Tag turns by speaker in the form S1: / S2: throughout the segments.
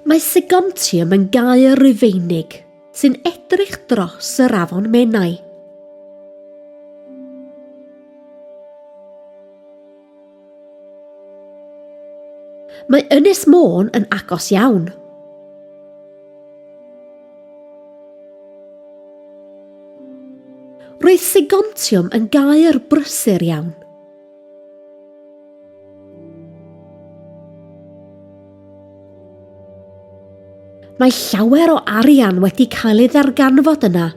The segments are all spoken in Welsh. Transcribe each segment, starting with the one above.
S1: Mae Segontium yn gaer Rufeinig sy'n edrych dros yr afon Menai. Mae Ynys Môn yn agos iawn. Roedd Segontium yn gaer brysur iawn. Mae llawer o arian wedi cael ei ddarganfod yna.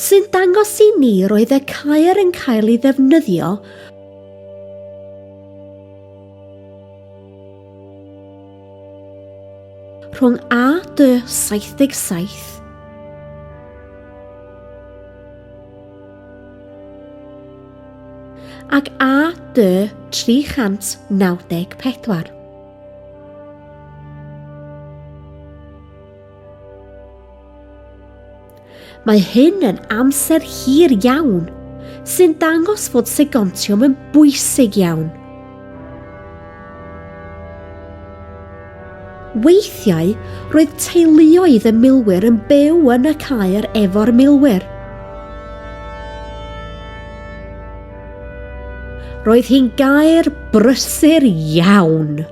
S1: Sy'n dangos i ni roedd y caer yn cael ei ddefnyddio rhwng AD 77 ac AD 394. Mae hyn yn amser hir iawn, sy'n dangos fod Segontium yn bwysig iawn. Weithiau, roedd teuluoedd y milwyr yn byw yn y caer efo'r milwyr. Roedd hi'n gaer brysur iawn.